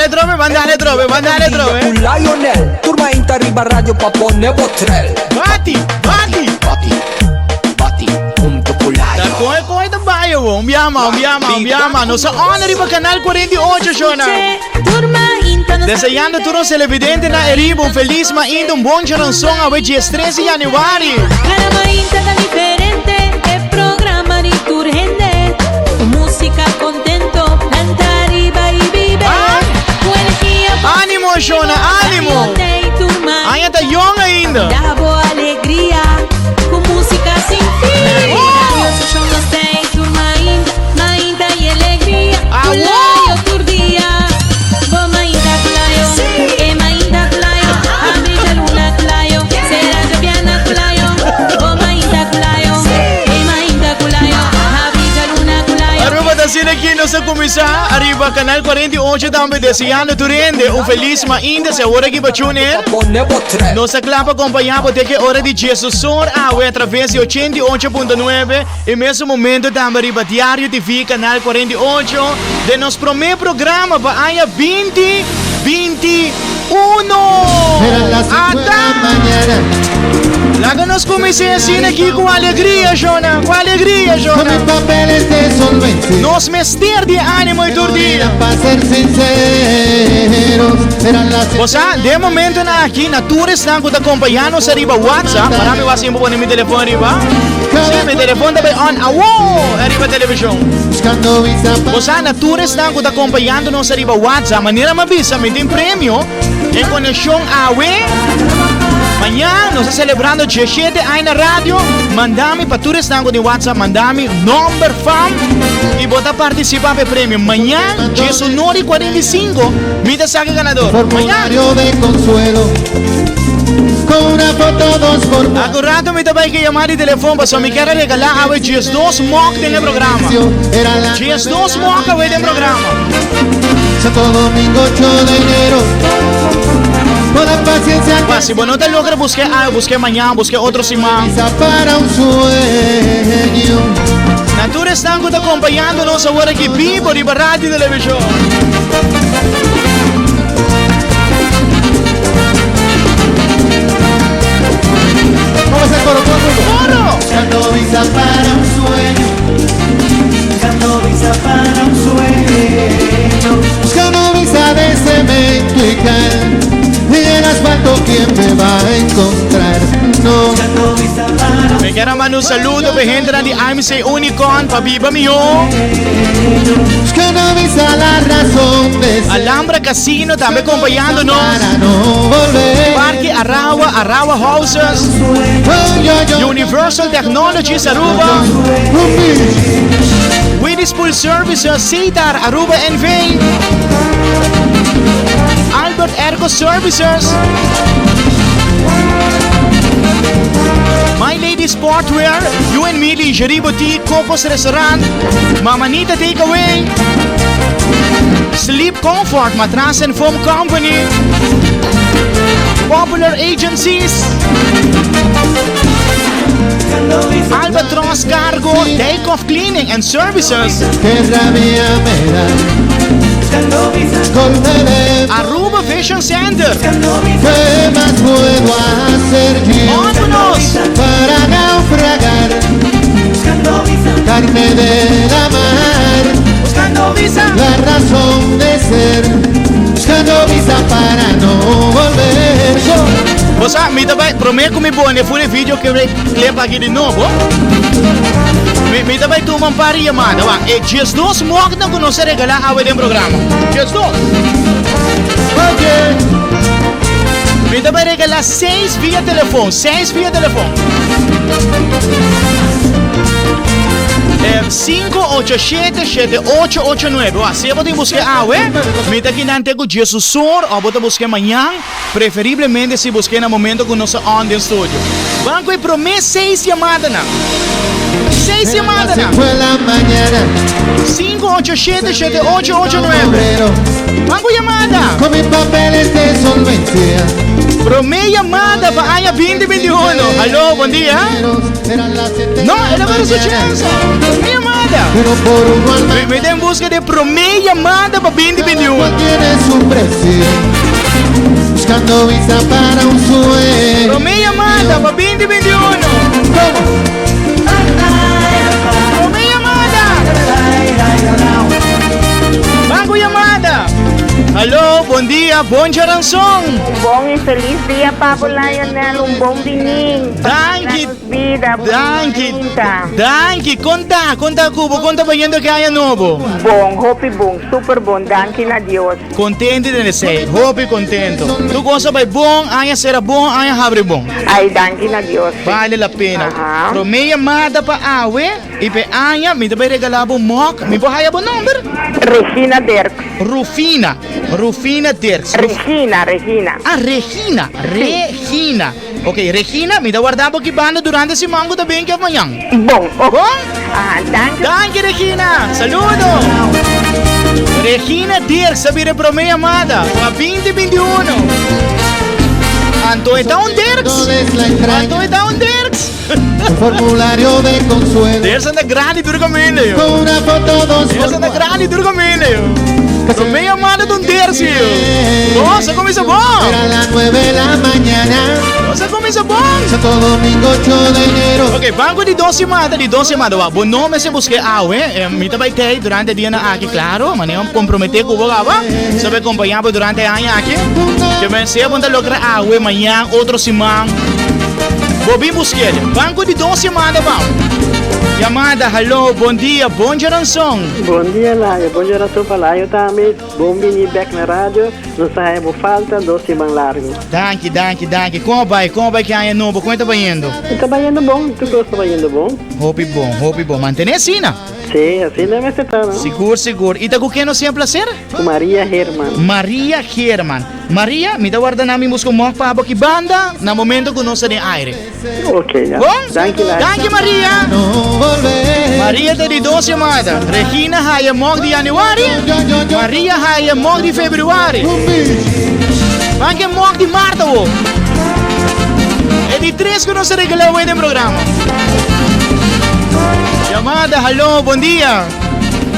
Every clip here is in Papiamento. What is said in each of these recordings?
dale trobe, ban dale trobe, ban dale trobe. Ku Lionel, tur mainta riba radio pa pone bo trel. Bati, bati. Bati, bati, hunto ku Ta Lion. koe koe ta bai awo. Un biama, un biama, un biama. Nos a on riba Canal 48, shona. Deseando tur nos televidente na Eriba un feliz mainta, un bon charanzon awe 13 di januari. Cada mainta ta diferente, e programa di tur hende. Cu musica contento, lanta ariba y bibe. Ah. Cu energia Animo, Shona, animo. Aña ta jong ainda. Da bo alegria, cu musica sin fin. Oh. Radio Estacion nos tei tur mainta, mainta y alegria. Ah, Cu wow. Layo tur dia. Bo mainta cu Layo, e mainta cu Layo. Abri djaluna cu Layo, sera djabièrnè cu Layo. Bo mainta cu Layo, e mainta cu Layo. Abri djaluna cu Layo. Aruba ta asina aki nos a cuminsa ariba Canal 48 tambe deseando tur hende un feliz mainta si awor aki pa tune in. Pone bo trel. Nos ta kla pa acompaña bo te ke ora di diesosor awe a traves di 88.9 y mesun momento tambe riba Diario TV Canal 48 den nos prome programa pa aña 2021. Eran las cinco de la Ata! mañana. Laga nos kuminsá asina aki ku alegria, Shona, ku alegria, Con Shona. mis papeles de solvencia. Nos mester di ánimo i tur dia. Pa ser sinceros, eran las Bo sa, den momentonan aki, na tur esnan ku ta kompañá nos ariba WhatsApp, para mi wak sin bo pone mi telefon ariba. Sí, mi telefon ta bai on awo ariba televishon. Buscando visa pa Bo sa, na tur esnan ku ta kompañando nos ariba WhatsApp, manera mi a bisa, mi tin premio en konekshon awe. Mañan nos ta selebrando 17 aña na radio. Manda mi pa tur esnan ku tin WhatsApp, manda mi nomber, fam i bo ta partisipá pa e premio. Mañan, 19:45, mi ta saka e ganador. Mañan. Formulario de consuelo Con una foto dos por Algun rato mi ta bai ke yama di telefon pasobra mi kier a regalá awe 12 mok den e programa. Era la 12 mok awe den programa. Santo Domingo 8 de enero Con la paciencia que Pa, si bo no ta logra busk'é awe, busk'é mañan, busk'é otro siman. visa para un sueño Na tur esnan ku ta kompañando nos awor aki bibo riba radio i televishon. ¿Cómo es el coro? Todo el mundo. ¡Coro! Buscando visa para un sueño Buscando visa para un sueño. Buscando visa de cemento y cal Y en asfalto quién me va a encontrar No Buscando visa para un Mi kier a manda un saludo pa e hendenan di AMC Unicorn pa biba mihó. Buscando visa la razón de ser Alhambra Casino tambe acompañando nos. Para no volver Parque Arawa, Arawa Houses, Oh, yo, yo, Universal Technologies Aruba, un beach. Winnie's Pool Services, Citar Aruba NV, Albert Airco Services, My Lady Sportwear, You and Me Lingerie Boutique, Coco's Restaurant, Mamanita Takeaway, Sleep Comfort Matras and Foam Company, Popular Agencies, Albatross Cargo, Takeoff Cleaning and Services, Qué rabia me da Buscando visa, Golpe de Aruba Vision Center. buscando visa, ¿Qué más puedo hacer yo ¡Vámonos! Para naufragar buscando visa, Carne de la mar buscando visa. La razón de ser Buscando visa para no volver Yo. Bo sa, mi ta bai, promé ku mi pone full e video clip aki di nobo, mi, mi ta bai tuma un par di yamada. Wak, e 12 moknan ku nos a regalá awe den programa. 12. Oye. Mi ta bai regalá seis via telefon, seis via telefon. 587 7889. Wak, si bo tin busk'é awe, mi ta kinan te ku djesusor òf bo ta busk'é mañan. Preferiblemente si busk'é na momento ku nos ta on den studio. Ban ku e promé seis yamadanan. Seis yamadanan. 587 7889. Ban ku yamada. Promé yamada pa aña 2021. Haló, bon dia. No, el a bira su chèns. Promé yamada. Uno por uno al Mi, mi ta en busca di promé yamada pa 2021. Cual tiene su precio. Buscando visa para un sueño. Promé yamada pa 2021. ¿Cómo? Promé yamada. Banco yamada. Hallo, bon dia, bon charanzón. Un bon y feliz dia pa bo Lionel, un bon bini. Danki. Bida, Danki. bonita. Danki. Kon ta? Kon ta ku bo? Kon ta bayendo ke aña nobo? Bon, hopi bon, super bon, danki na Dios. Kontento den esei, hopi kontento. Tur kos a bai bon, aña sera bon, aña habri bon. Ai, danki na Dios. Bale la pena. Aha. Promé yamada pa awe i p'e aña mi ta bai regalá bo mòk. Mi por haya bo nòmber? Regina Dirks. Rufina. Rufina Dirks. Regina, Regina. Ah, Regina. Regina. Ok, Regina, mi ta warda bo ki banda durante siman ku ta bin ki of mañan. Bon, ok. Bon? Aha, danki. Danki, Regina. Saludo. Regina Dirks a bira e prome yamada pa 2021. Anto e ta un Dirks. Anto e ta un Dirks. Un formulario de consuelo. Dirks anda grandi tur kaminda, yo. Con una foto dos Dirks anda grandi tur kaminda, yo. Prome yamada ta un Dirks, yo. Nos a kuminsa bon. Era las 9 de la mañana. Nos a kuminsa bon. Santo Domingo 8 de enero. Ok, banco di dos yamada, di dos yamada. Wa, bo no mester buske awe. Eh, mi ta bai tei durante e dianan aki, claro. Manera mi compromete cu bo caba. So bai acompaña bo durante e aña aki. Ke men sea bo ta logra awe, mañan, otro siman. Bo bin busk'el. Banco di dos yamada bam. Yamada, hallo, bon dia, bon djaranson. Bon dia Layo, bon djaranson pa Layo tambe. Bon bini bek na radio, nos ta haña bo falta dos siman largu. Danki, danki, danki. Kon a bai? Kon a bai ki aña nobo? Kon e ta bayendo? E ta bayendo bon, tur kos ta bayendo bon. Hopi bon, hopi bon. Mantené asina. Sí, asina mester ta, no? Sigur, sigur. I ta ku ken nos tin e plaser? Ku Maria Herman. Maria Herman. Maria, mi ta warda nan mi busca un mòg pa bo aki banda na momento ku nos ta den aire. Ok, ya. Bon? Danki, Laila. Danki, Maria. Maria ta di dos yamada. Regina haya mòg di januari. Maria haya mòg di februari. Ban ke mòg di mart awo. E di tres ku nos a regala awe den programa. Yamada, hallo, bon dia.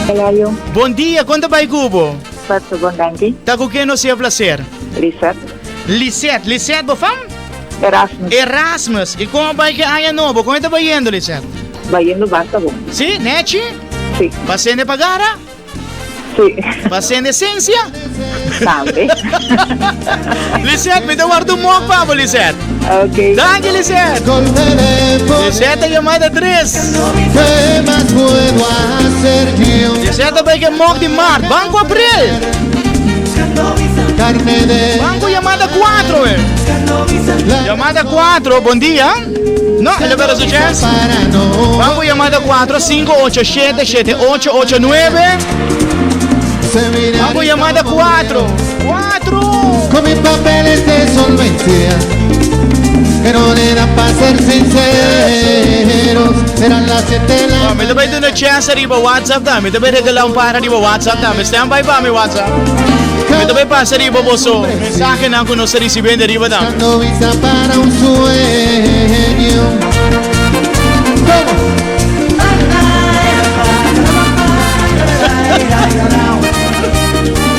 Eladio. Bon dia, kon ta bai ku bo? Paso bon danki. Ta ku ken nos tin e placer? Lisette. Lisette, Lisette bo fam? Erasmus. Erasmus, i kon a bai ke aña nobo? Kon e ta bayendo Lisette? Bayendo basta bon. Si, nechi? Si. Pasende pa gara? Si. Pasende esencia? Tambe. Lisette, mi ta warda un mok pa bo, Lisette. Ok. Danki, Lisette. Lisette a yamada tres. ¿Qué más puedo hacer yo? Lisette a bai ke mok di mart. Banco April. Carne de Banco yamada cuatro, eh. Yamada cuatro, bon dia. No, el a bera su chance. Banco yamada 4 5 8 7 7 8 8 9. Banco yamada 4 4. Con mis papeles de solvencia que no le dan pa' ser sinceros. Eran las 7 de la Oh, mi ta bai duna chance riba WhatsApp tambe. Mi ta bai regala un par riba WhatsApp tambe. Stand by pa mi WhatsApp. Mi ta bai pasa riba boso mensahenan ku nos ta risibiendo riba tambe. Buscando visa para un sueño. ¿Cómo?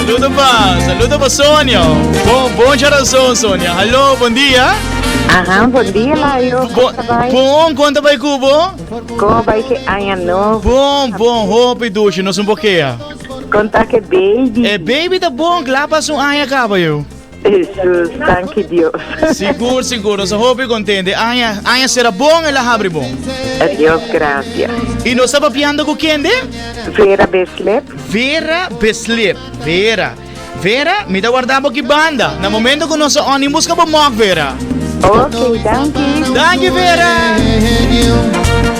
Saludo pa, saludo pa Sonia. Bon, bon charanzón, Sonia. Hallo, bon dia. Aha, bon dia, Layo. Bon, bon, konta bai kubo? Como bai ke aña nobo? Bon, bon, hopi dushi, nos un pokea. Konta ke baby. E baby ta bon, kla pasa un aña kaba yo. Jesus, danki Dios. Sigur, sigur, nos ta hopi contente. Aña, aña sera bon, el a habri bon. A Dios gracia. Y nos ta papiando cu kende? Vera Beslep. Vera Beslep, Vera. Vera, mi ta warda bo ki banda. Na momento cu nos a on, in busca bo mok, Vera. Ok, danki. Danki, Vera.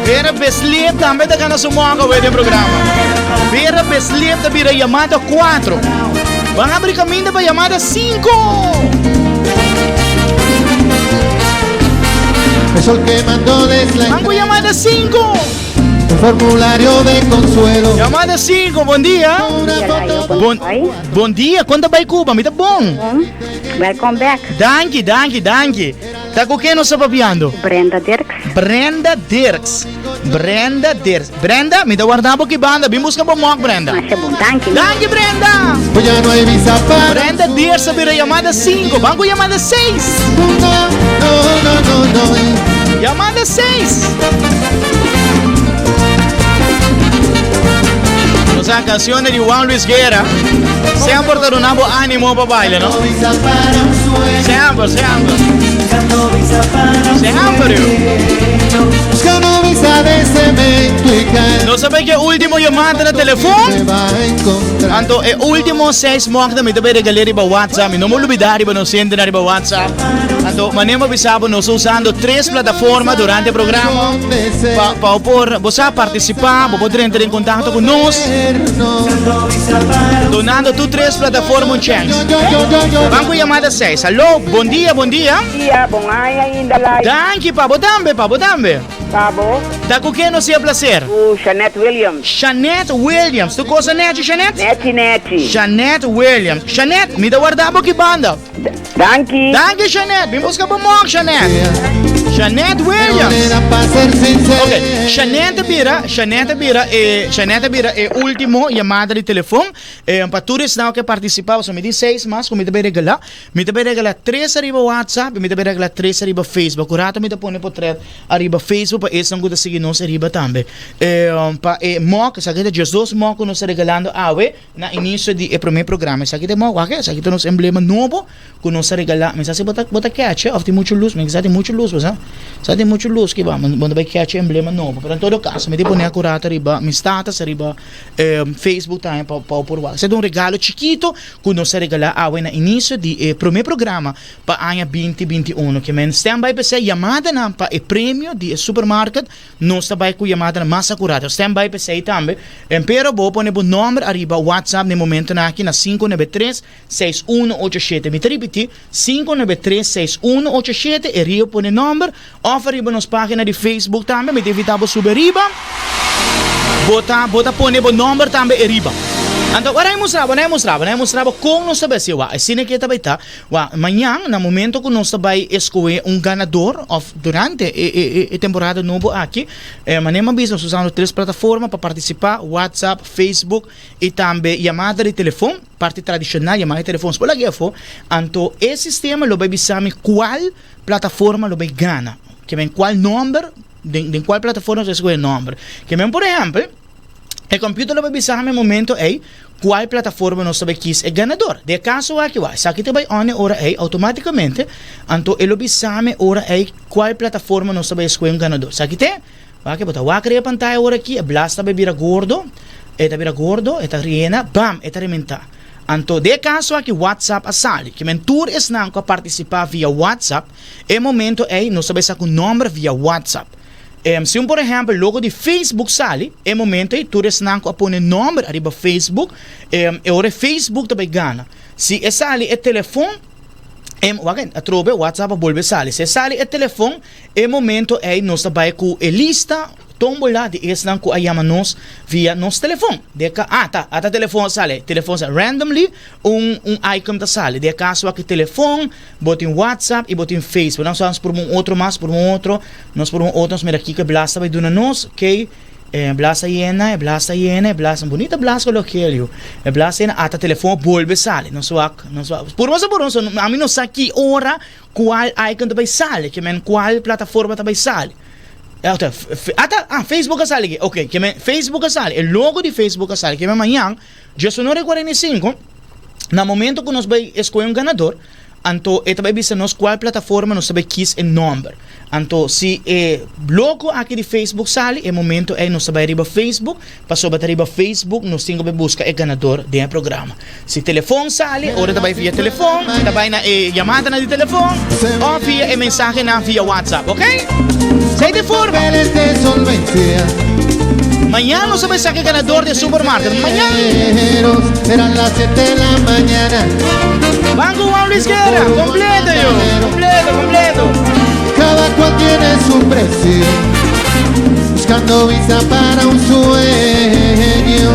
Vera Beslep tambe ta gana su mok awe den programa. Vera Beslep ta bira yamada 4. Ban abri caminda pa yamada 5. El sol quemando desde la Ban cu yamada 5. Un formulario de consuelo. Yamada 5, bon dia. Bon, bon dia, kon ta bai Cuba? Mi ta bon. Welcome back. Danki, danki, danki. Ta ku ken nos ta papiando? Brenda Dirks. Brenda Dirks. Brenda Ders. Brenda, mi ta warda bo ki banda. Bin buska bo mok, Brenda. Masha bon, danki. Danki, Brenda. Pues ya no hay visa para Brenda Ders a bira yamada 5. Ban ku yamada 6. No, no, no, no, no. Yamada 6. Nos canciones de Juan Luis Guerra. Siempre te donamos ánimo para baile, ¿no? Visa para un sueño. Siempre, siempre. Siempre. Buscando visa de cemento y cal. No sabe que último llamada na telefone? Se va a encontrar. Anto e último 6 mok na mi ta bay regal'é riba WhatsApp. Mi no mo lubidá riba nos hende riba WhatsApp. Anto manera bisa bo nos usando tres plataforma durante e programa pa pa por bo sa partisipá, bo por drenta en kontakto ku nos. Donando tur tres plataforma un chèns. Ban ku yamada 6. Hallo, bon dia, bon dia. Dia, bon aña ainda lai. Danki pa bo tambe, pa bo tambe. Pa bo. Ta ku ken nos tin e plaser? Ku Shanette Williams. Shanette Williams. Tur cosa nechi, Shanette? Nechi, nechi. Shanette Williams. Shanette, mi ta warda bo ki banda. Danki. Danki, Shanette. Bin buska bo mok, Shanette. Shanette Williams. Ok, Shanette bira, Shanette bira e, Shanette bira e ultimo yamada di telefon. Eh, pa tur esnan ke participa, pasobra mi tin seis mas ku mi ta bay regala. Mi ta bay regala tres ariba WhatsApp y mi ta bay regala tres ariba Facebook. Un rato mi ta pone potret ariba Facebook pa esnan ku ta sigui nos ariba tambe. Pa e mok, esaki ta diesdos mok ku nos ta regalando awe na inicio di e prome programa. Esaki ta e mok, wak esaki ta nos emblema nobo ku nos ta regala. Mi sa si bo ta bo ta catch of tin muchu lus, mi sa tin muchu lus bo sa. Sa tin muchu lus kiba bo ta bay catch e emblema nobo. Pero en todo caso mi ta pone akurato ariba mi status ariba Facebook tambe pa bo por wak. Esaki ta un regalo chikito ku nos a regalá awe na inisio di e promé programa pa aña binti 21. Ke men stand by p'esei yamadanan pa e premio di e supermarket nos ta bai ku yamadanan mas akurat. Stand by p'esei tambe. Pero bo pone bo nòmber ariba WhatsApp na e momentonan aki na 593 6187. Mi ta ripití, 593 6187 e rio pone nòmber òf ariba nos página di Facebook tambe. Mi ta invitá bo subi ariba. Bo ta bo ta pone bo nòmber tambe eriba. Anto ora e mustra bo, nan e mustra bo, nan e mustra bo kon nos ta bai hasi. Wak, asina ke ta bai ta. Wak, mañan na momento ku nos ta bai eskohe un ganador òf durante e e e e temporada nobo aki, manera mi a bisa nos usando tres plataforma pa partisipá, WhatsApp, Facebook i tambe yamada di telefon, parti tradishonal yamada di telefon por lag'é afó. Anto e sistema lo bai bisa mi kual plataforma lo bai gana, ke men kual nòmber. Den den cual plataforma ta escoge nomber. Ke men por ehempel, e computer lo bay bisa mi momento ey cual plataforma nos ta bay kies e ganador. Den e caso aki wak, esaki ta bay on e ora ey automaticamente, anto e lo bisa mi ora ey cual plataforma nos ta bay escoge un ganador. Esaki te, wak bo ta wak riba e pantaya ora aki, e blas ta bay bira gordo, e ta bira gordo, e ta riena, bam, e ta rementa. Anto den e caso aki WhatsApp a sali. Ke men tur esnan cu a participa via WhatsApp, E momento ei nos ta bay sa ku nomber via WhatsApp. Si un por ehempel logo di Facebook sali, e momento ei tur esnan ku a pone nomber ariba Facebook, e ora e Facebook ta bay gana. Si e sali e telefon, e wak atrobe WhatsApp a bolbe sali. Si e sali e telefon, e momento ei nos ta bay ku e lista Tombola di esnan ku a yama nos via nos telefon. Den e ka, ah ta, ata telefon a sali, telefon sa randomly un un icon ta sali. Den e kaso aki telefon, bo tin WhatsApp i bo tin Facebook. Nos a purba un otro mas, purba un otro, nos purba un otro, nos mira kiko e blas ta bai duna nos, okay, e blas a yena, e blas a yena, e blas, bunita blas ku lo gel yu. E blas a yena, ata telefon a bolbe sali. Nos wak, nos wak, purba sa purba, ami no sa ki ora kual icon ta bai sali, ke men kual plataforma ta bai sali. Ata, ah, Facebook a sali aki. Ok, ke men, Facebook a sali. E logo di Facebook a sali. Ke men mañan, 19:45, na momento ku nos bai eskohe un ganador, anto e ta bai bisa nos kual plataforma nos ta bai kis e nòmber. Anto si e logo aki di Facebook sali, e momento ei nos ta bai riba Facebook, pasobra ta riba Facebook nos tin ku bai buska e ganador den e programa. Si telefon sali, ora ta bai via telefon, ta bai na e yamadanan di telefon òf via e mensahenan via WhatsApp, ok? Esei ta e forma. Mañan nos ta bai saka e ganador di e supermarket. Mañan! Ban ku Juan Luis Guerra, kompleto yo, kompleto, kompleto. Cada cual tiene su precio, buscando visa para un sueño.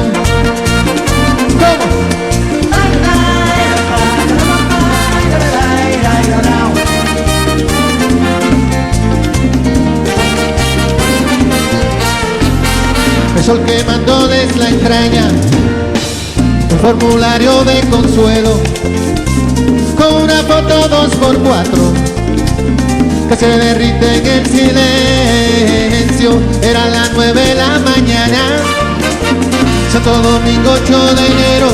El sol quemándoles la entraña. Un formulario de consuelo con una foto 2x4 que se derrite en el silencio. Era las 9 de la mañana, Santo Domingo 8 de enero.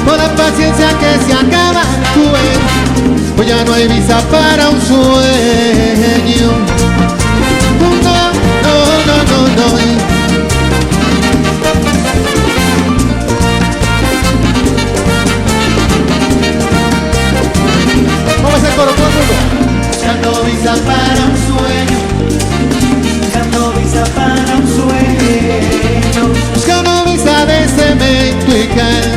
Con la paciencia que se acaba, tú ves, pues ya no hay visa para un sueño. No, no, no, no, no. ¿Cómo es el coro? Todo el mundo. Buscando visa para un sueño. Buscando visa para un sueño. Buscando visa de cemento y cal.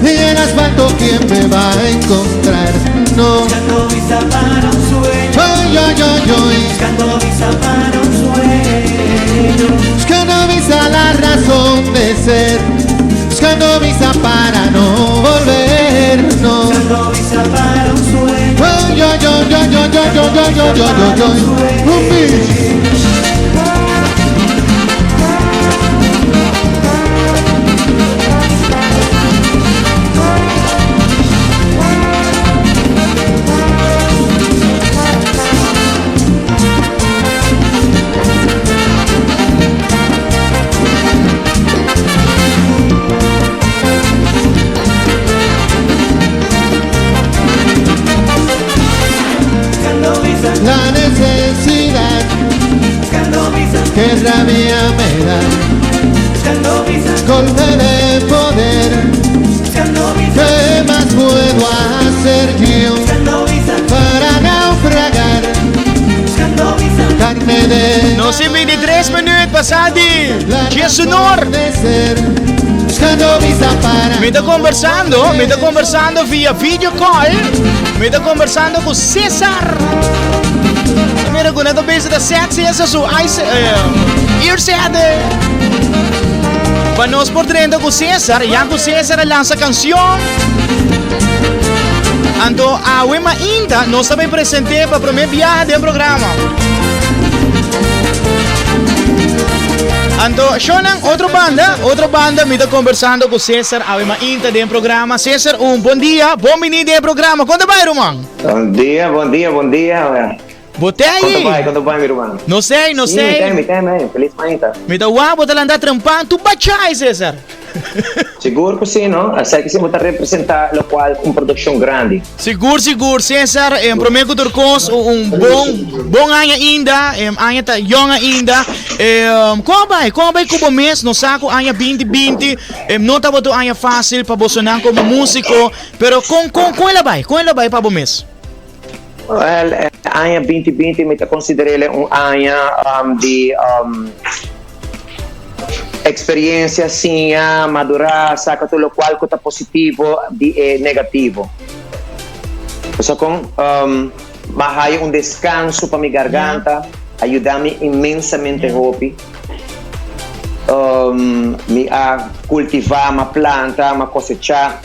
Y en el asfalto, ¿quién me va a encontrar? No. Buscando visa para un sueño. Ay, ay, ay, ay. Buscando visa para un sueño. Buscando visa la razón de ser. Buscando visa para no volver. No. Buscando visa para un sueño. Ay, ay, ay, ay, ay, ay, ay, ay, ay, ay, ay. Un beat. Buscando visa. La necesidad Buscando visa. que rabia me da. Buscando visa. Golpe de poder. Buscando visa. ¿Qué más puedo hacer yo Buscando visa. para naufragar? Buscando visa. Carne de Nos tin 23 minuut pasa di la 10 or. razón de ser. Buscando visa para Mi ta conversando, mi ta conversando via video call. Mi ta conversando cu Cesar. Mira cu nan ta bezig ta set Cesar su ice, earset. Pa nos por drenta cu Cesar, ya cu Cesar a lansa cancion. Anto awe mainta nos ta bay presente pa prome biaha den programa. Anto, Shonan, otro banda, otro banda, mi ta conversando cu Cesar awe mainta den programa. Cesar, un bon dia, bon bini den programa. Con ta bay, ruman? Bon dia, bon dia, bon dia. Bo t'ey? Con ta bay, con ta bay, mi ruman? No sé, no Sí, sé. mi t'ey, mi t'ey, man. Feliz mainta. Mi ta wak bo ta lanta trempan, tur bachay, Cesar. Sigur cu si, no? Esaki si bo ta representa locual un produccion grandi. Sigur, sigur, Cesar. En prome cu tur cos, un bon, bon aña ainda. Em aña ta yong ainda. Em, con a bay? Con a bay cu bo mes? Nos sa cu aña 2020 em, no tabata un aña facil pa bosonan como musico. Pero con, con, con el a bay? Con el a bay pa bo mes? Well, eh, aña 2020 mi ta considerele un aña di experiencia, siña, madura, saca tur locual cu ta positivo di e negativo. Pasobra con m'a haya un descanso pa mi garganta, a yuda mi inmensamente hopi. Mi a cultiva, m'a planta, m'a cosecha.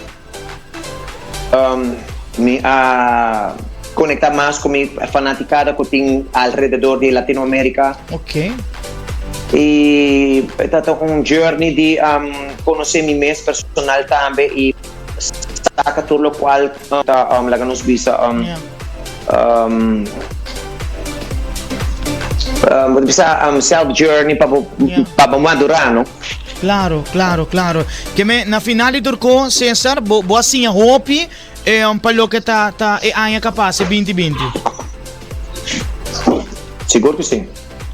Mi a conecta mas cu mi fanaticada cu tin alrededor di Latinoamerica. Y e ta un journey di conoce mi mes personal tambe y saca tur locual ta laga nos bisa bo ta bisa self journey pa bo pa bo madura no. Claro, claro, claro. Ke me na final di tur ko, Cesar, bo bo a siña hopi pa loke ta ta e aña ka pasa, e binti binti. Sigur ku si.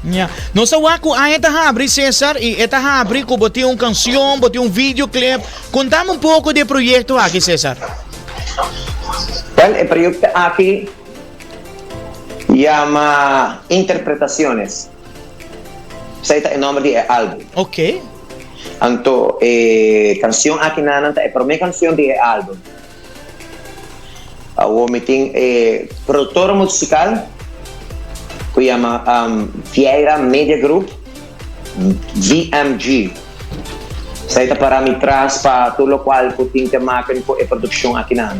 Ya. Nos ta wak ku aña ta habri, Cesar, i e ta habri ku bo tin un kanshon, bo tin un videoclip. Kontami un poko di e proyekto aki, Cesar. Wel, e proyekto aki yama Interpretaciones. Esei ta e nomber di e album. Ok. Anto e cancion aki nanan ta e prome cancion di e album. Awor mi tin e productor musical cu yama Vieira Media Group, VMG. Esei ta para mi tras pa tur locual cu tin te maken cu e produccion aki nan.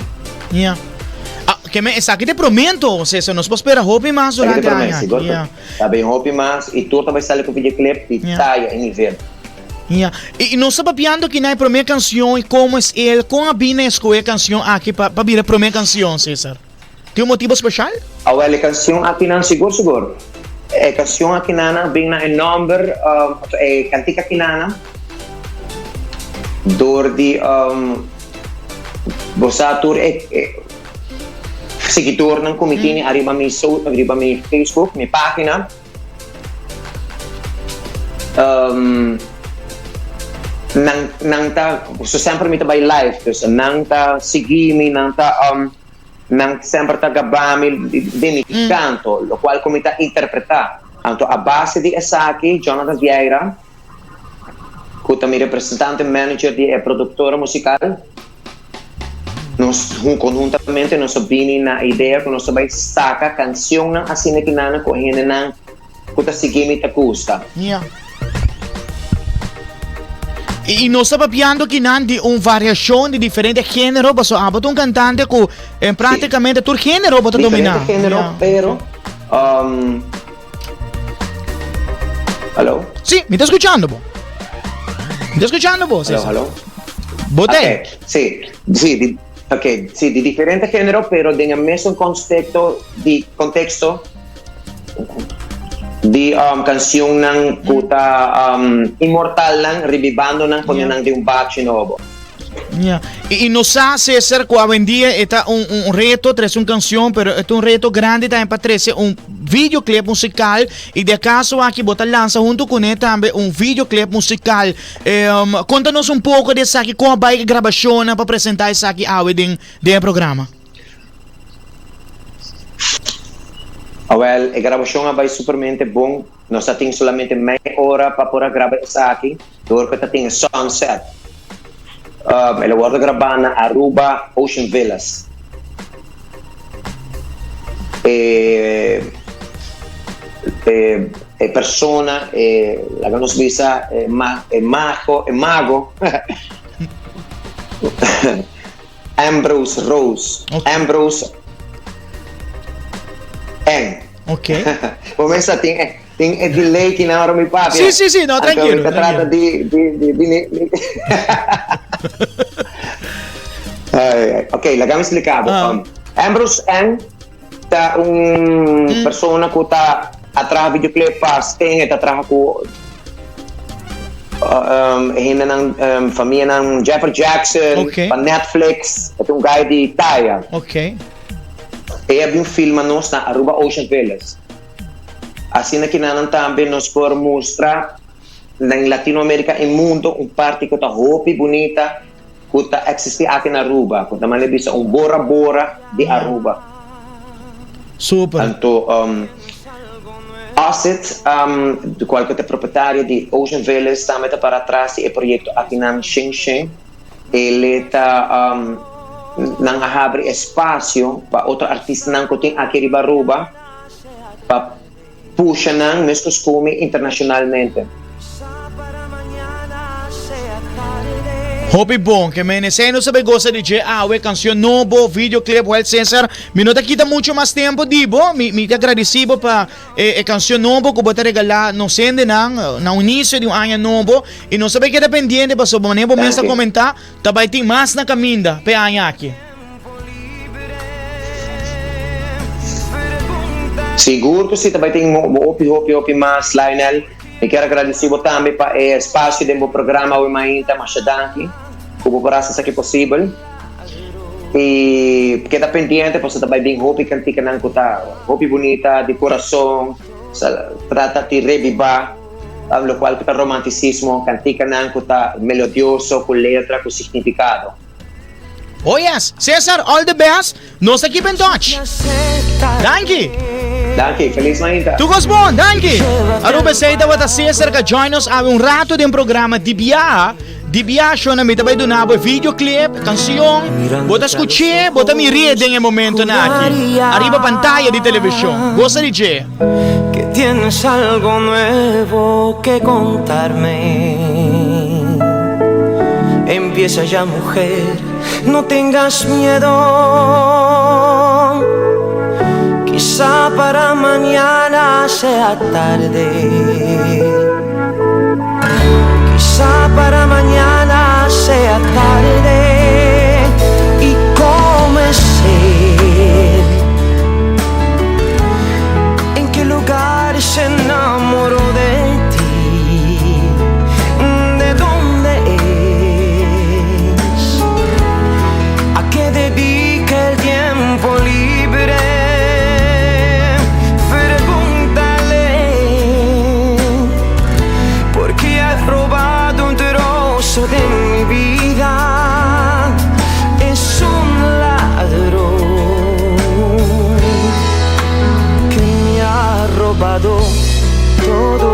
Ya. Ah, ke men esaki ta e prome anto, Cesar. Nos por spera hopi mas Esaki ta e durante prome, aña aki. sigur. Ya. Ta bin hopi mas y tur ta bay sali cu videoclip di taya y nivel. Ya. I nos ta papiando aki na e prome cancion y como es el, con a bini escoge e cancion aki pa pa bira e prome cancion, Cesar? Tin un motibo special? Awel, e cancion aki nan sigur sigur. E cancion aki nan a bin na e nomber, e cantica aki nan door di bo sa tur e siguidornan cu mi tini ariba mi riba mi Facebook, mi pagina. Nan nan ta so semper mi ta bai live dus nan ta sigui mi nan ta nan semper ta gaba mi den mi canto locual cu mi ta interpreta anto a base di esaki Jonathan Vieira cu ta mi representante manager di e productora musical Nos conhuntamente nos a bini na idea cu nos ta bay saca cancionnan asina ki nan cu hendenan cu ta sigui mi ta gusta. Ya. Y nos ta papiando kinan di un variacion di diferente genero, paso abo ta un cantante cu en practicamente tur genero bo ta domina. Diferente genero, pero Hallo? Sí, mi ta escuchando bo. Mi ta escuchando bo, César. Hallo, hallo. Bo ta Okay, sí, sí, di, okay, sí, di diferente género, pero den e mesun contexto di contexto di cancionnan cu ta inmortalnan, revivandonan, poniendo den un bachi nobo. Ya. Y nos sa, César, cu awendia e ta un, un reto trece un cancion, pero e ta un reto grandi tambe pa trece un videoclip musical. Y di acaso aki bo ta lansa hunto cune tambe un videoclip musical. Conta nos un poco di esaki, con a bay e grabacionnan pa presenta esaki awe den, den e programa. Awel, e grabacion a bay supermente bon. Nos ta tin solamente mei ora pa por a graba esaki, dor cu ta tin e sunset. El a wordo graba na Aruba Ocean Villas. E e e persona, e laga nos bisa e ma e mago e mago Ambrose Rose, Ambrose N. Ok. Bo mester tin e tin e delay ki nan ora mi papia. Sí, sí, sí, no, tranquilo. Anto mi ta trata di di di di di Ai, ai. Ok, laga mi splika bo. Ah. Ambrose N ta un persona ku ta a traha videoclip pa Sting, e ta traha ku e hendenan famianan Jeffrey Jackson, Ok. pa Netflix, e ta un guy di taya. Ok. E a bin filma nos na Aruba Ocean Villas. Asina kinanan tambe nos por mustra den Latinoamerica y mundo un parti cu ta hopi bunita cu ta existi aki na Aruba, cu ta manera bisa un Bora Bora di Aruba. Super. Anto Osit, di cual cu ta propietario di Ocean Villas, tambe ta para atras di e proyecto akinan Shin Shin. El ta nan a habri espasio pa otro artistanan ku tin aki riba Aruba pa pusha nan meskos ku mi internashonalmente. Hopi bon ke men esei nos ta bay gosa di dje awe cancion nobo video clip well Cesar mi no ta kita mucho mas tempo di bo mi mi ta agradeci bo pa e e cancion nobo ku bo ta regala nos hendenan na un inicio di un aña nobo I nos ta bai keda pendiente pasobra manera bo mes ta komentá, ta bai tin mas na kaminda p'e aña aki. Sigur ku si, ta bai tin hopi hopi hopi mas, Lionel. Mi kier a gradisí bo tambe pa e espasio den bo programa awe mainta. Masha danki ku bo por hasi esaki posibel. I keda pendiente pasobra ta bai bin hopi kantikanan ku ta hopi bunita, di kurason, trata di rebibá. Locual cu ta romanticismo, canticanan cu ta melodioso, cu letra, cu significado. Oh yes! Cesar, all the best! Nos ta keep in touch! Danki! Danki, feliz mainta! Tur cos bon, danki! Aruba esey tabata Cesar ca join nos awe un rato den programa di biaha. Di biaha shona mi ta bay duna bo e videoclip, cancion, bo ta scuch'e, bo ta mir'e den e momentonan aki, ariba pantaya di television. Gosa di dje! Que tienes algo nuevo que contarme. Empieza ya mujer, no tengas miedo. Quizá para mañana sea tarde. Quizá para mañana sea tarde. ¿Y cómo es él? ¿En qué lugar se enamoró de ti? ¿De dónde es? ¿A qué dedica el tiempo libre? Pregúntale porque has robado un trozo de mi vida. Es un ladrón que me ha robado todo.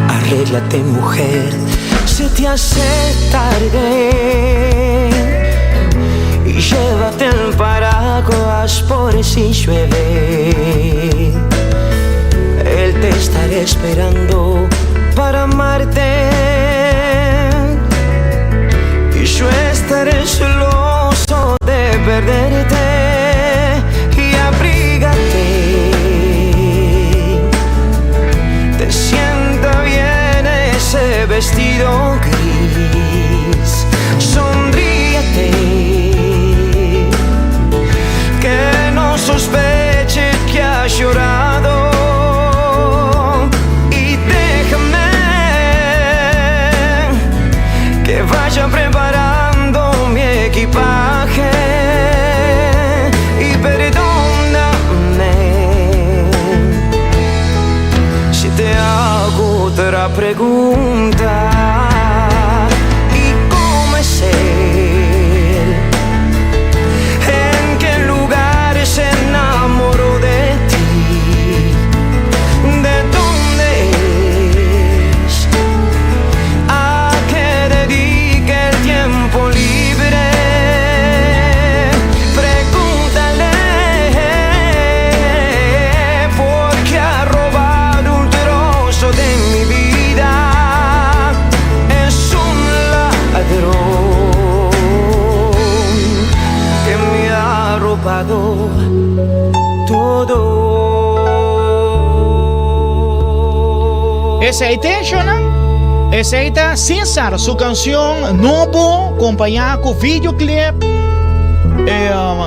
Arréglate, mujer, se te hace tarde. Y llévate el paraguas por si llueve. Él te estará esperando para amarte. Y yo estaré celoso de perderte. Y abrígate. Te sienta bien ese vestido gris. Sonríete. Que no sospeche que has llorado. Y déjame que vaya preparando mi equipaje. Y perdóname si te hago otra pregunta. ¿Y cómo es él? ¿En qué lugar se enamoró de ti? ¿De dónde es? ¿A qué dedica el tiempo libre? Pregúntale porque ha robado un trozo de mi vida. Es un ladrón que me ha robado todo. Esey ta, Shona. Esey ta Cesar, su cancion nobo, acompaña cu videoclip.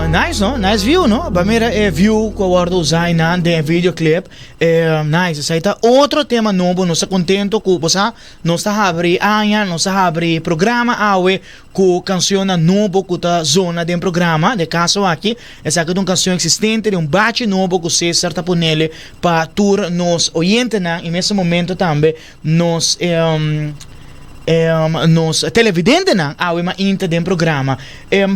Nice, no? Nice view, no? Ba mira e view cu a wordo usa einan den e videoclip. Nice. Esey ta otro tema nobo. Nos ta contento cu, bo sa, nos ta habri aña, nos ta habri programa awe cu cancionnan nobo cu ta zona den programa. Den e caso aki, esaki ta un cancion existente den un bachi nobo cu Cesar ta ponele pa tur nos oyentenan y mes momento tambe nos nos televidentenan awe mainta den programa.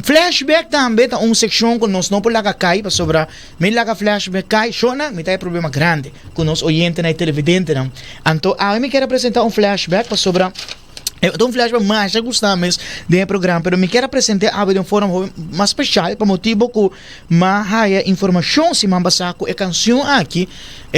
Flashback tambe ta un seccion cu nos no por laga cay pasobra mi laga flashback cay shona mi ta e problema grandi cu nos oyentenan y televidentenan. Anto awe mi kier a presenta un flashback pasobra E ta un flashback masha gusta mes den e programa, pero mi kier a present'é awe den un forma hopi mas special pa motibo ku m'a haya informashon siman pasá ku e kanshon aki,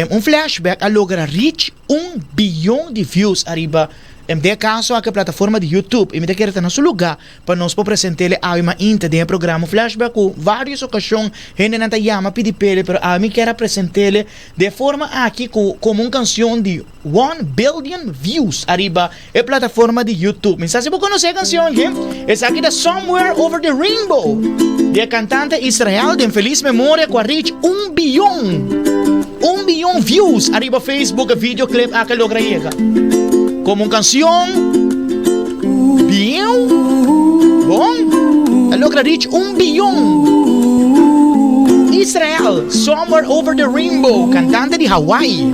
un flashback a logra reach un biyon di views ariba den e kaso aki e plataforma di YouTube i mi ta kere ta na su lugá pa nos por present'é awe mainta den e programa. Un flashback ku varios okashon hendenan ta yama pidi p'e, pero awe mi kier a present'é den e forma aki ku komo un kanshon di One billion views ariba e plataforma di YouTube. Mi sa si bo konosé e kanshon aki. Esaki ta Somewhere Over the Rainbow di e kantante Israel den felis memoria ku a reach un biyon, un biyon views ariba Facebook. E videoclip aki a logra yega komo un kanshon bieu bon. A logra reach un biyon. Israel, Somewhere Over the Rainbow, kantante di Hawaii.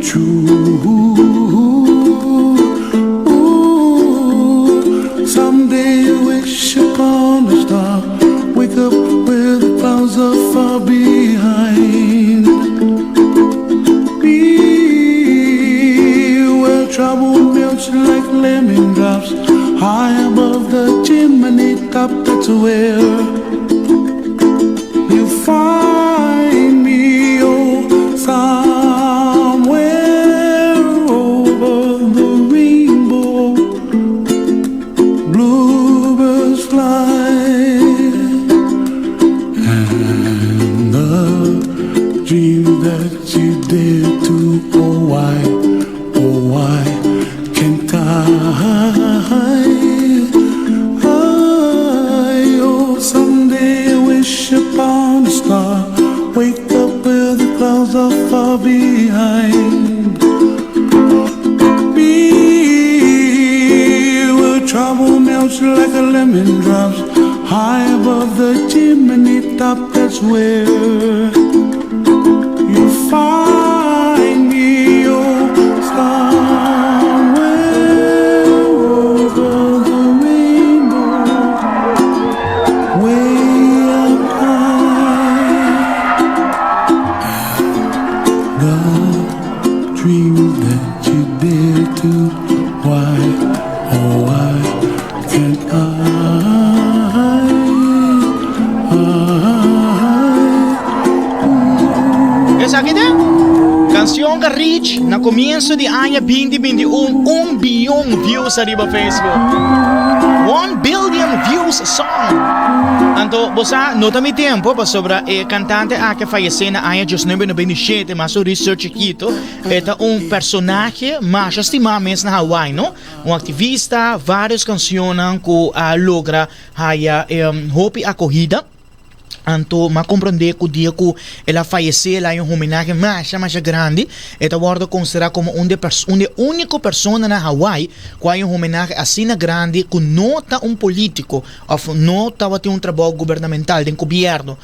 true. Ooh, someday you wish upon a star. Wake up where the clouds are far behind. Be where trouble melts like lemon drops. High above the chimney top, that's where you find me. Oh, somewhere over the rainbow, bluebirds fly. And the dream that you dare to, oh why, oh why can't I? I, oh, someday I wish upon a star, wake up where the clouds are far behind. Be where trouble melts like a lemon drops high above the chimney top. That's where you find me. Oh, somewhere over the rainbow, way up high. The dream that you dare to, why, oh, why can't I? Esaki ta canción cu reach na comienzo di aña 2021 un biyon views ariba Facebook. 1 billion views song. Anto bo sa no ta mi tempo pasobra e cantante aki a fallece na aña 1997 mas su research chikito e ta un personahe masha stima mes na Hawaii no. Un activista, varios cancionnan cu a logra haya hopi acogida. Anto m'a comprende cu dia cu el a fayece el a hay un homenahe masha masha grandi. E ta wordo considera como un de un de unico persona na Hawaii cu hay un homenahe asina grandi cu no ta un politico of no tabatin un trabao gubernamental den gobierno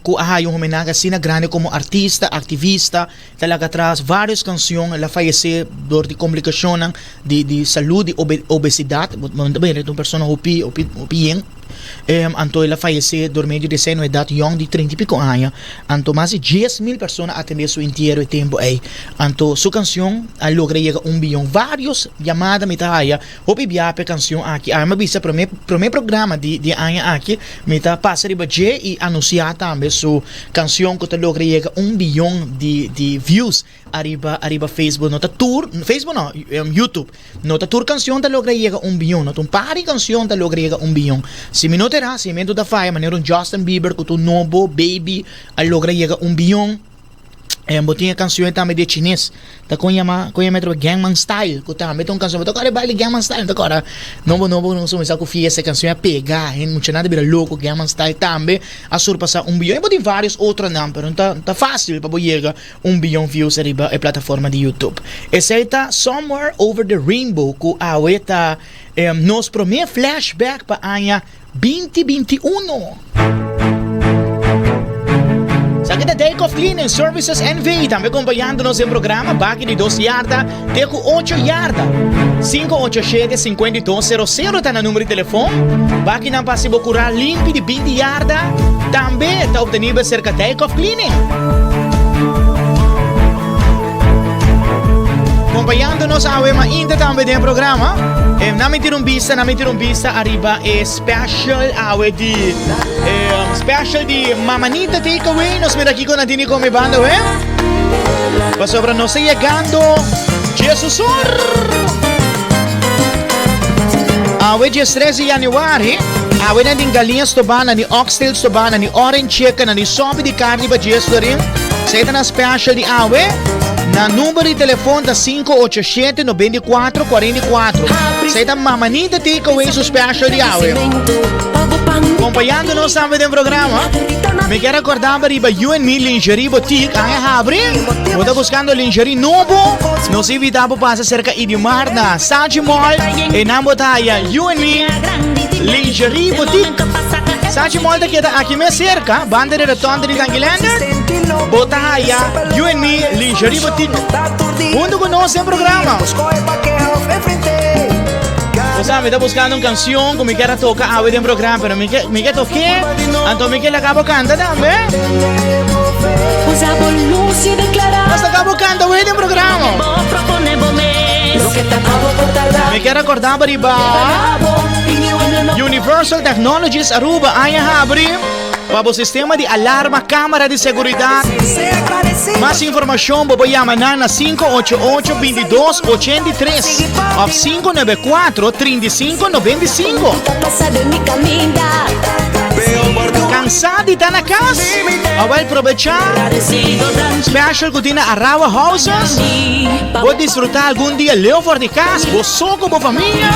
cu a hay un homenahe asina grandi como artista, activista. Ta laga atras varios cancion. El a fayece door di complicacionnan di di salud di obesidad. Bo ta mira ta un persona hopi hopi hopi yen. Anto el a fayece door medio di esei na un edad yong di trinta y pico aña. Anto mas di 10,000 persona a atende su entiero e tempo ei. Anto su cancion a logra yega un biyon. Varios yamada mi ta haya hopi bia pa e cancion aki. Ami a bisa prome prome programa di di e aña aki mi ta pasa riba dje y anuncia tambe su cancion cu ta logra yega un biyon di di views ariba ariba Facebook. No ta tur Facebook no YouTube. No ta tur cancion ta logra yega un biyon. No ta un par di cancion ta logra yega un biyon. Si mi no ta era, si mi ta faya manera un Justin Bieber cu ta un nobo baby a logra yega un biyon. Bo tin e cancion tambe di e chines. Ta con yama, con yama e Gangnam Style, cu tambe ta un cancion. Bo ta acorda e baile Gangnam Style? No ta acorda? Nobo nobo nos cuminsa cu fiesta e cancion a pega. Hende muchanan ta bira loco. Gangnam Style tambe a surpasa un biyon. Y bo tin varios otronan, pero no ta, ta facil pa bo yega un biyon views ariba e plataforma di YouTube. Esey ta Somewhere Over the Rainbow cu awe ta nos prome flashback pa aña 20 21. Esaki ta Dijkhoff Cleaning Services NV tambe acompañando nos den programa baki di dos yarda te cu ocho yarda. 587 5200 ta na numero di telefon. Bakinan pa haci bo cura limpi di 20 yarda tambe ta obtenibel cerca Dijkhoff Cleaning. Acompañando nos awe mainta tambe den programa. Eh, na mi tira un bista, na mi tira un bista arriba e special awe di eh, special di Mamanita Takeaway. Nos mira aquí con Nadine come banda, eh? Pasobra nos ta llegando Jesus Sur. Awe 13 di januari, awe nan din galiña stobá, nan di oxtail stobá, nan di orange chicken, nan di sopi di carni pa djes florin. Esei ta nan special di awe. Nan number di telefon ta 587 94 44. Esei ta Mamanita Takeaway su special di awe. Acompañando nos tambe den programa. Mi kier recorda bo riba You and Me Lingerie Boutique. Aña habri. Bo ta buscando lingerie nobo? Nos invita bo pasa cerca Idiomar na Sachi Mall. E nan bo ta haya You and Me Lingerie Boutique. Sachi Mall ta keda aki mes cerca, banda di rotonde di Tangi Lander. Bo ta haya You and Me Lingerie Boutique. Hunto ku nos den programa. Osa, mi ta buskando un kanshon ku mi kier a toka awe den programa, pero mi ke mi ke tok'é, anto mi ke laga bo kanta tambe. Nos laga bo kanta awe den programa. Mi kier rekorda bo riba Universal Technologies Aruba aña habri. Pa bo sistema di alarma, camera di seguridad. Mas informacion bo por yama nan na 588 22 83 of 594 35 95. Cansá di ta na cas? Awel probecha special cu tin na Arawa Houses. Bo disfruta algun dia leu for di cas, bo so cu bo famia.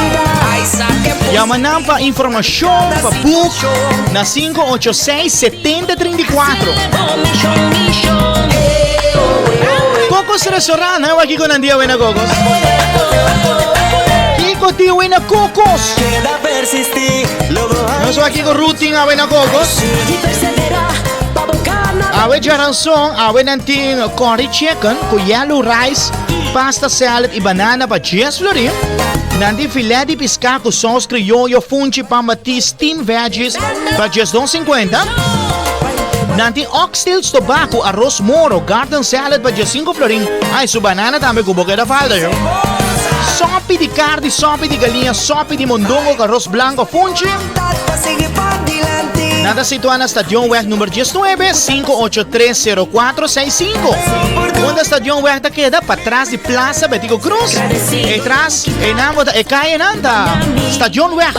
Yama nan pa informacion, pa book na 586 7034. Cocos Restaurant, hè? Waki con dia wena Cocos. Kiko ti wena Cocos. Nos waki con Rutin a wena Cocos. Awe Jaranson, awe nan tin curry chicken ku yellow rice, pasta salad y banana pa 10 florin. Nan tin filet di piská ku saus criollo, funchi, pan batí, steamed veggies pa 12.50. Nan tin oxtail stobá ku arroz moro, garden salad pa 15 florin. Ai, su banana tambe ku bo keda falta yo. Sopi di cardi, sopi di galiña, sopi di mondongo ku arroz blanco, funchi. Nan ta situá na Stadionweg number 19, 5830465. Unda Stadionweg ta keda? Patras di Plaza Betico Croes. E tras, e nan bo ta, e calle nan ta Stadionweg.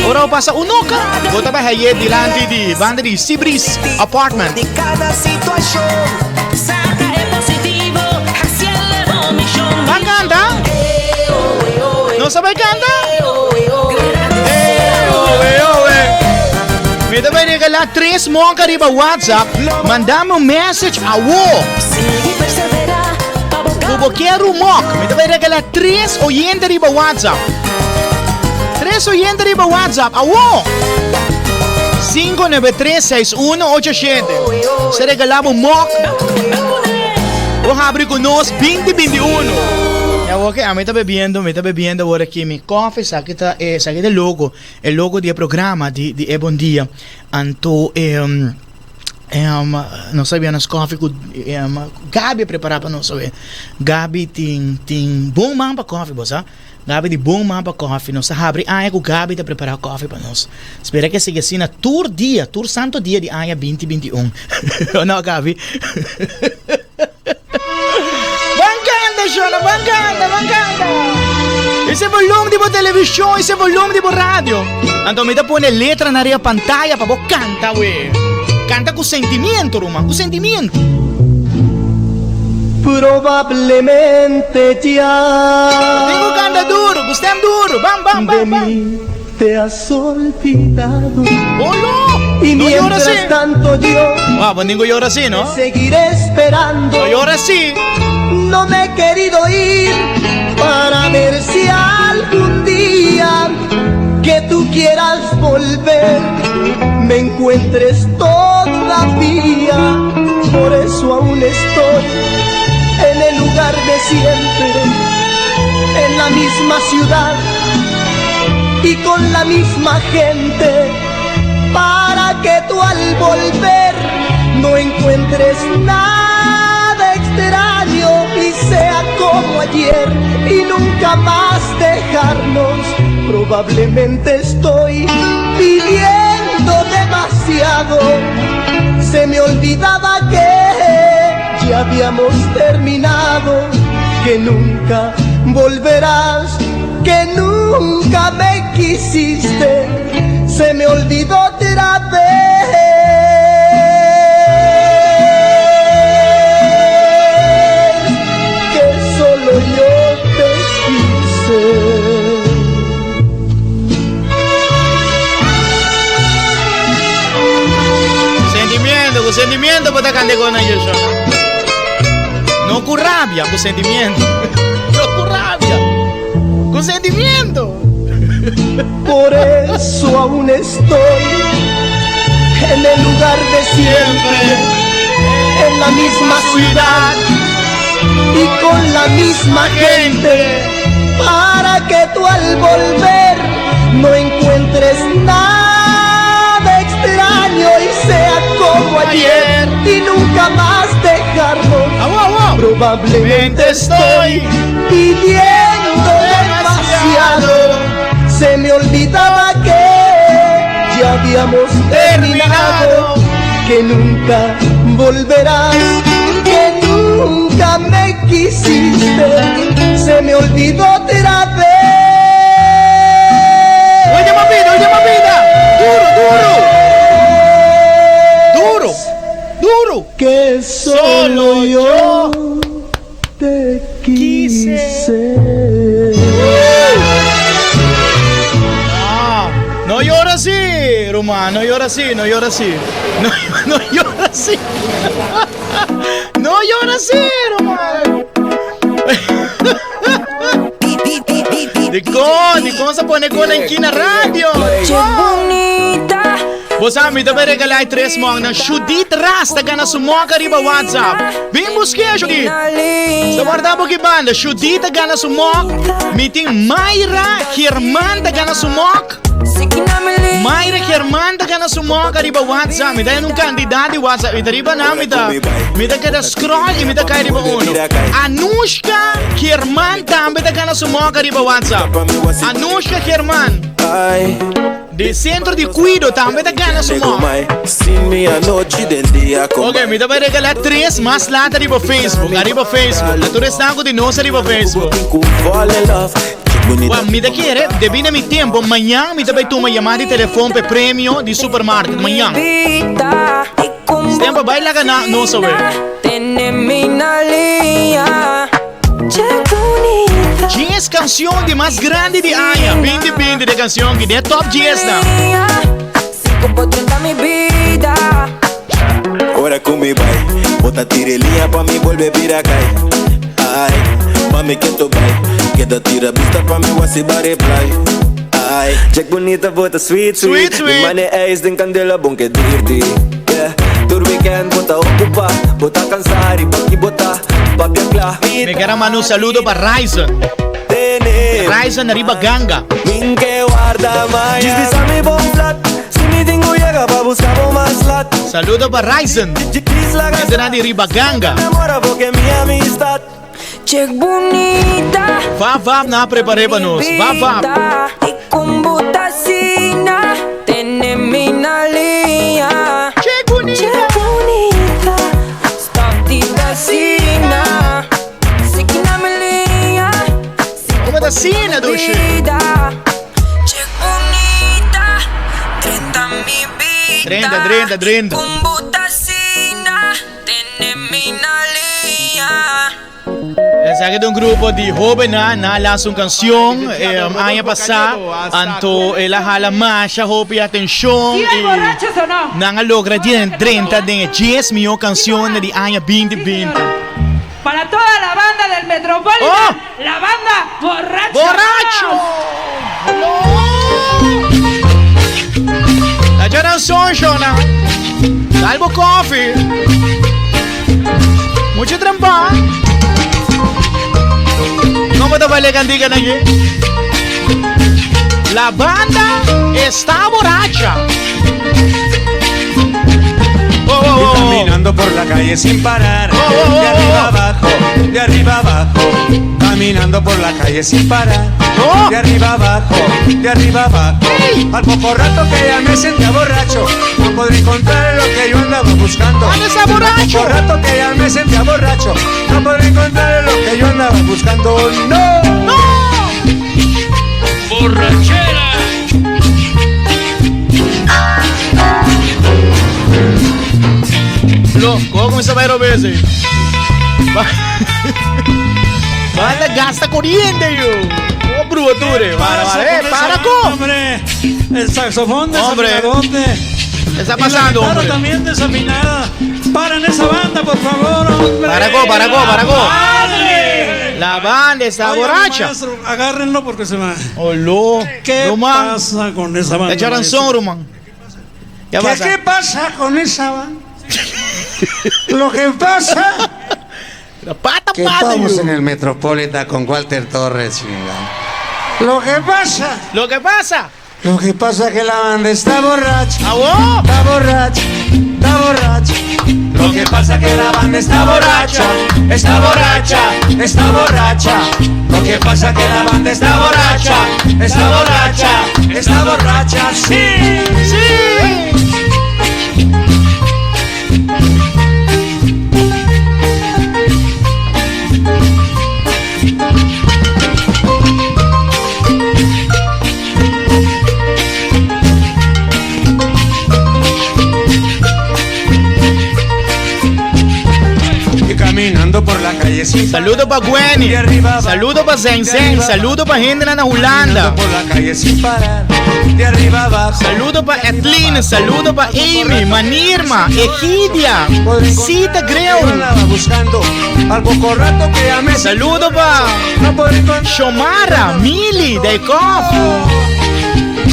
Ora bo pasa Unoca, bo ta bai haye dilanti di banda di Seabreeze Apartment. Ban canta? No sa bai canta? Mi ta bai regalá tres monka riba WhatsApp. Mandame un message awo. Ku bo kier un mok. Mi ta bai regalá tres oyente riba WhatsApp. Tres oyente riba WhatsApp awo. 5936187. Se regalá bo mok. Bo habri ku nos 2021. Ya oke, a mi ta bebiendo, mi ta bebiendo awor aki mi koffie, esaki ta e, esaki ta e logo, e logo di e programa di di e bon dia. Anto e nos a bia nos koffie ku Gaby a prepara pa nos awe. Gaby tin tin bon man pa koffie bo sa. Gaby di bon man pa koffie. Nos ta habri aña ku Gaby ta prepara koffie pa nos. Spera ke sigui asina tur dia, tur santo dia di aña 2021. No Gaby? Ban kanta, Shona, ban kanta, ban kanta. Ese volume di bo televishon, ese volume di bo radio. Anto mi ta pone letra na ria pantaya pa bo kanta, we. Kanta ku sentimiento, ruman, ku sentimiento. Probablemente ya. Tengo kanta duro, ku stem duro. Bam, bam, bam, bam. De mí te has olvidado. Olo! Y No llora mientras así. tanto yo Wow, bo ningo llora así, no? te seguiré esperando. No llora así. No me he querido ir para ver si algún día que tú quieras volver me encuentres todavía. Por eso aún estoy en el lugar de siempre, en la misma ciudad y con la misma gente, para que tú al volver no encuentres nada extraño y sea como ayer y nunca más dejarnos. Probablemente estoy pidiendo demasiado. Se me olvidaba que ya habíamos terminado, que nunca volverás, que nunca me quisiste. Se me olvidó otra vez que solo yo te quise. Sentimiento, ku sentimiento bo ta kanta e kosnan Joshua. No ku rabia, ku sentimiento. No ku rabia, ku sentimiento. Por eso aún estoy en el lugar de siempre, en la misma ciudad y con con la misma gente para que tú al volver no encuentres nada extraño y sea como ayer y nunca más dejarnos. Probablemente estoy pidiendo demasiado. Se me olvidaba que ya habíamos terminado, que nunca volverás, que nunca me quisiste. Se me olvidó otra vez. Última vida, última vida. Duro, duro. Duro, duro. Que solo yo te quise. Ah, no llora así, Román, no llora así, no llora así. No, no llora así. No llora así, Román. Di con, di con se pone con en Kina Radio. Bo sa, mi ta bay regalá e tres mok na Judith Ras ta gana su mok ariba WhatsApp. Bin busk'é, Judith. Sa warda bo ki banda. Judith ta gana su mok. Mi tin Mayra German ta gana su mok. Mayra German ta gana su mok ariba WhatsApp. Mi ta hendo un kandidat di WhatsApp. Mi ta riba nan, mi ta, mi ta keda scroll i mi ta kai riba uno. Anushka German tambe ta gana su mok ariba WhatsApp. Anushka German. Di centro di cuido tambe ta gana su mok. Ok, mi ta bai regala tres mas later riba Facebook. Ariba Facebook. Na tur esnan ku di nos ariba Facebook. Wa, mi ta kere, debí na mi tempo, mañan mi ta bai tuma yamada di telefon p'e premio di supermarket. Mañan. Stempa bai laga na nos awe. Djies canción di mas grandi di aña binti binti de canción ki den top djies nan. Ora ku mi bai, bo ta tira e liña pa mi bolbe bira kai. Ai, mami keto bai, keda tira bista pa mi wasi ba reply. Ai, Jack bonita bo ta sweet sweet, Sweet, sweet. Mi mane ijs den candela bon ke dirty. Yeah, tur weekend bo ta ocupa, bo ta cansa riba ki bo ta papia cla. Mi quier a manda un saludo pa Ryzen. Ryzen riba ganga. Min ke warda maya. Djis bisa mi bon flat, si mi tin ku yega pa busca bo mas lat. Saludo pa Ryzen. Gente di riba ganga. Enamora bo ke mi amistad. Che bunita. Va va na prepare pa nos. Va va. Y con butacina tene mi nalia. Che bonita. Che bonita. Stop di vacina. Sikina melia. Como ta sina, dushi? Che bonita. Drenta mi vida. Drenta, drenta, drenta. Con butacina tene mi nalia. Esaki ta un grupo di hobennan, nan a lansa un canción aña pasa, anto el a hala masha hopi atencion y nan a logra drenta den e dies miho cancionnan di aña 2020. Para toda la banda del Metropolitan, la banda Borracho. Borracho! Ta dja son shona. Dal bo koffie. Mucho trampa. Como ta baile cantica na aquí? La banda está borracha. Oh, oh, oh. Caminando por la calle sin parar, de arriba abajo, de arriba abajo, caminando por la calle sin parar, de arriba abajo, de arriba abajo. Al poco rato que ya me sentía borracho, no podré encontrar lo que yo andaba buscando. ¿Dónde está borracho? Al poco rato que ya me sentía borracho, no podré encontrar lo que yo andaba buscando. No, no. Borrachera. Lo, ¿cómo se va a veces? Banda gasta corriente yo. Oh, bruture. Para, para, para, con. Hombre, el saxofón Hombre. desafinadón. ¿Qué está pasando, Y la guitarra hombre? también desafinada. Paren esa banda, por favor, hombre. Para, go, para, go, para, go. ¡Madre! La banda está Oigan, borracha. maestro, agárrenlo porque se va. Oló. ¿Qué Román. pasa con esa banda? Le echaron maestro? son, Román. ¿Qué ¿Qué, pasa? ¿Qué pasa con esa banda? Lo que pasa Pata, Que pata, estamos yu. en el Metropolitan con Walter Torres, chinga. Lo que pasa. Lo que pasa. Lo que pasa es que la banda está borracha. ¿Ah, Está borracha, está borracha. Lo que pasa que la banda está borracha, está borracha, está borracha. Lo que pasa que la banda está borracha, está borracha, está borracha, sí, sí. Y caminando por la calle sin Saludo pa Gwenny. Saludo pa Zen Zen. Saludo pa gente na Holanda. por la calle sin parar, de arriba abajo. Saludo pa Edlin. Saludo pa Amy, Manirma, Egidia, Cita Greu. Andaba buscando al poco rato que ya me Saludo pa Shomara, Mili, Deikoff.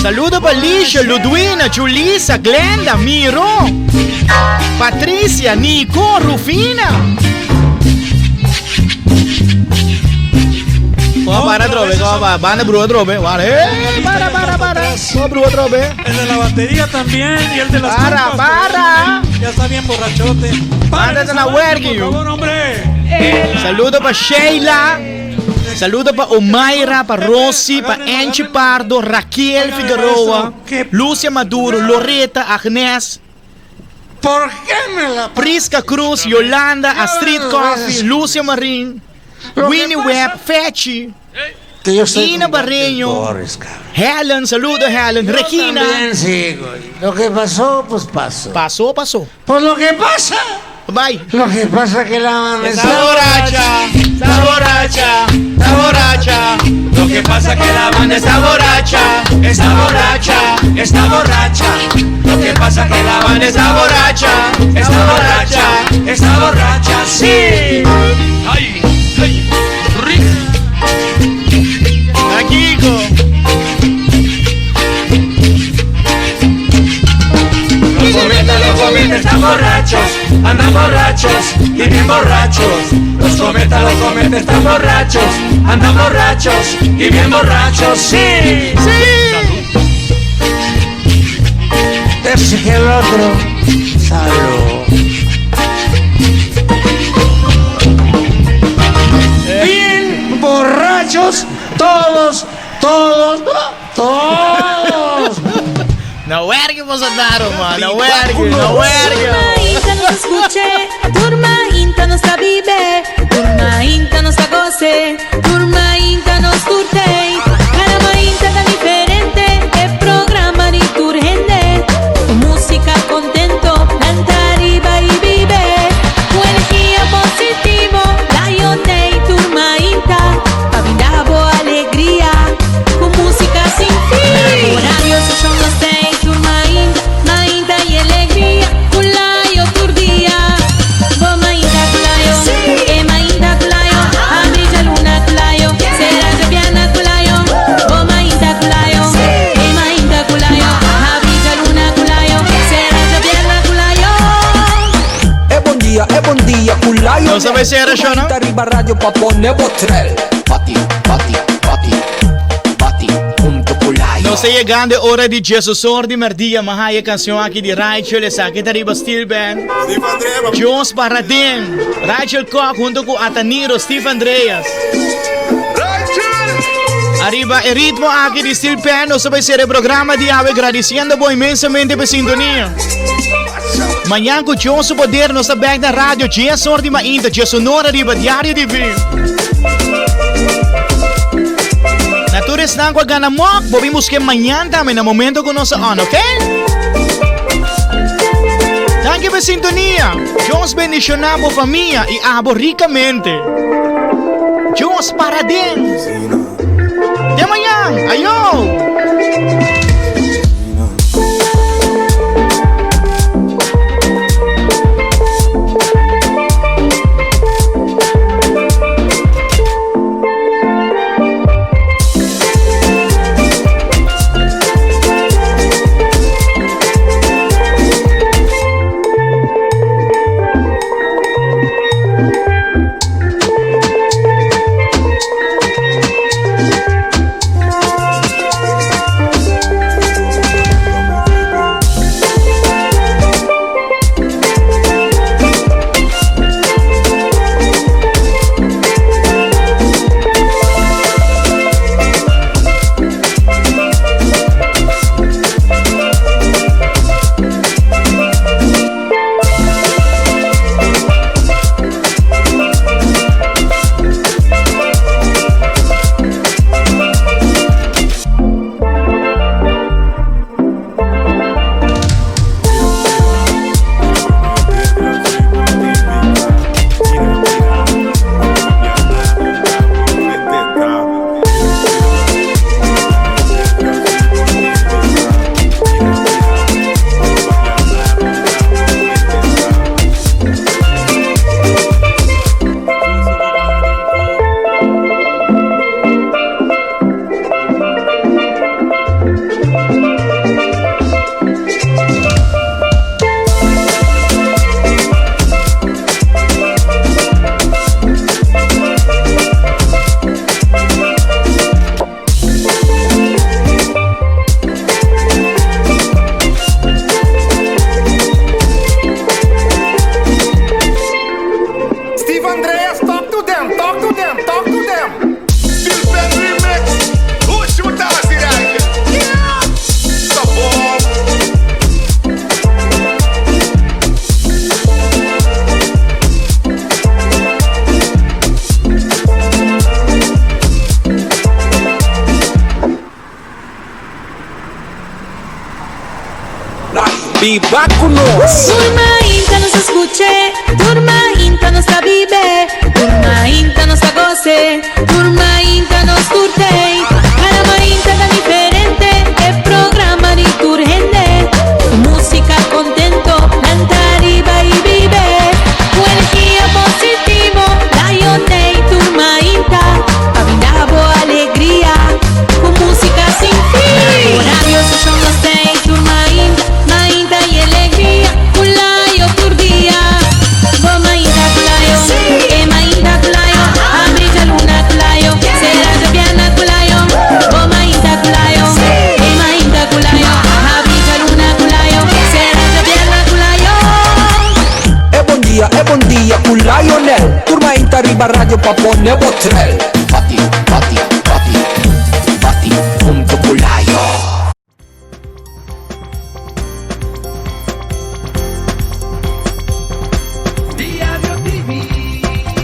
Saludo pa Lisha, Ludwina, Julissa, Glenda, Miro, Patricia, Nico, Rufina. Kom para trobe, kom para, banda brua trobe, vale. Eh, para, para, para. Kom brua trobe. El de la batería también y el de las Para, tumpas, para. Ya está bien borrachote. Banda esa na banda, werken, por joh. favor, hombre. Saludo pa Sheila. Saludo pa Omaira, pa Rosy, pa Angie Pardo, Raquel Figueroa, Lucia Maduro, Loreta, Agnes. ¿Por qué me la Prisca Cruz, Yolanda, Astrid Coffee, Lucia Marín, Winnie Webb, Fechi, Que yo estoy Ina con Walter Barreño, Torres, cabrón. Helen, saludo Helen, Yo Regina. también sigo. Lo que pasó, pues pasó. Pasó, pasó. Pues lo que pasa. Bye. Lo que pasa que la banda Está borracha, está borracha, está borracha. Lo que pasa que la banda está borracha, está borracha, está borracha. Lo que pasa que la banda está borracha, está borracha, está borracha, sí. Ay, ay, rico. Kiko. Los cometas, los cometas están borrachos, andan borrachos y bien borrachos. Los cometas, los cometas están borrachos, andan borrachos y bien borrachos, sí. Sí. Te exige el otro, salud. Bien borrachos, todos, todos, todos. No werken was het daarom, man. No werken, no werken. Turma inta nos escuche, turma inta nos vive, turma inta nos goce, turma inta nos curte. Cada inta tan diferente, el programa ni turgente. Con música contento, canta arriba y vive. Con energía positivo, Lionel turma inta, pa brindar boa alegría, con música sin fin. Horario son los seis, turma inta, mainta y alegría, culayo tur día. Bo mainta culayo, e mainta culayo, abrilla luna culayo, será llaviana culayo. Bo mainta culayo, e mainta culayo, abrilla luna culayo, será llaviana culayo. E bom dia, e bom dia, culaio. No sabe si era show, no? Arriba radio pa pone botrel. Pati, pati, pati, pati, junto culaio. Nos ta yegando ora di Jesus Ordi Merdia, Mahaya canción aki di Rachel, esaki ta riba Steel Band. Jos Baradin, Rachel Koch hunto cu Ataniro, Steve Andreas. Ariba e ritmo aki di Steel Band, nos ta bay cera e programa di awe gradiciendo bo inmensamente pa sintonia. Mañan cu Dios su poder nos ta back na radio 10 or di mainta, 10 honor ariba Diario TV. Na tur esnan cu a gana mok, bo bin busque mañan tambe na momento cu nos a on, ok? Danki pa sintonia. Dios bendiciona bo famia y abo ricamente. Dios para den. Te mañan. Ayo. Biba ku nos! Tur mainta nos ta scuche, tur mainta nos ta bibe, tur mainta nos ta goce, tur mainta nos tur tey. Cada mainta ta diferente, e programa di tur hende. Cu musica contento, lanta ariba y bibe. Cu energia positivo, Lionel tur mainta, pa brinda bo alegria, cu musica sin fin. Horario sesión nos tey, tur mainta, mainta y alegria, cu Layo tur dia. Bo mainta cu Layo, e mainta cu Layo, habri djaluna cu Layo, sera djabièrnè cu Layo. Bo mainta cu Layo, e mainta cu Layo, habri djaluna cu Layo, sera djabièrnè cu Layo. E bon dia, e bon dia ku Lionel. Tur mainta riba radio pa pone bo trel. Bati, bati.